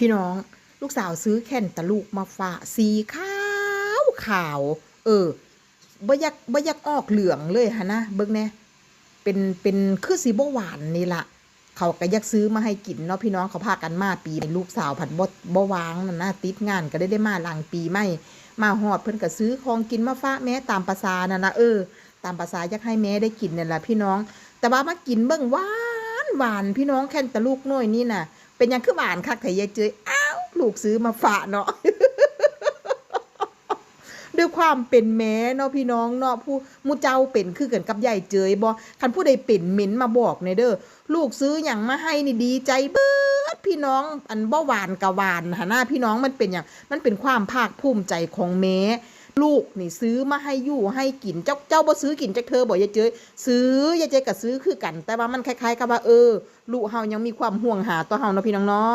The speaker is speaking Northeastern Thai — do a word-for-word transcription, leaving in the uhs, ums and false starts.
พี่น้อง ลูกสาวซื้อแคนตาลูปมาฝาก สีขาวขาว เออ บ่อยาก บ่อยากออกเหลืองเลยหั้นนะ เบิ่งแหน่ เป็น เป็น คือสิบ่หวานนี่ล่ะ เขาก็อยากซื้อมาให้กินเนาะพี่น้อง เขาพากันมาปีนี้ ลูกสาวผัดบ่ บ่ว่างนั่นนะ ติดงาน ก็เลยได้มาหลังปีใหม่ มาฮอดเพิ่นก็ซื้อของกินมาฝากแม่ตามประสานั่นนะ เออ ตามประสาอยากให้แม่ได้กินนั่นล่ะพี่น้อง แต่ว่ามากินเบิ่ง หวานหวานพี่น้อง แคนตาลูปหน่วยนี่น่ะ เป็นหยังคือหวานคักแท้ยายเจย อ้าว ลูกซื้อมาฝากเนาะ ด้วยความเป็นแม่เนาะพี่น้องเนาะ ผู้ หมู่เจ้าเป็นคือกันกับยายเจยบ่ คันผู้ใดเป็นเม้นมาบอกแหน่เด้อ ลูกซื้อหยังมาให้นี่ดีใจเบิดพี่น้อง อันบ่หวานกะหวานหั้นนะพี่น้อง มันเป็นหยัง มันเป็นความภาคภูมิใจของแม่ ลูกนี่ซื้อมาให้อยู่ให้กิน เจ้า เจ้าบ่ซื้อกินจักเทื่อบ่ยายเจย ซื้อ ยายเจยก็ซื้อคือกัน แต่ว่ามันคล้ายๆกับว่า เออ ลูกเฮายังมีความห่วงหาต่อเฮาเนาะพี่น้องเนาะ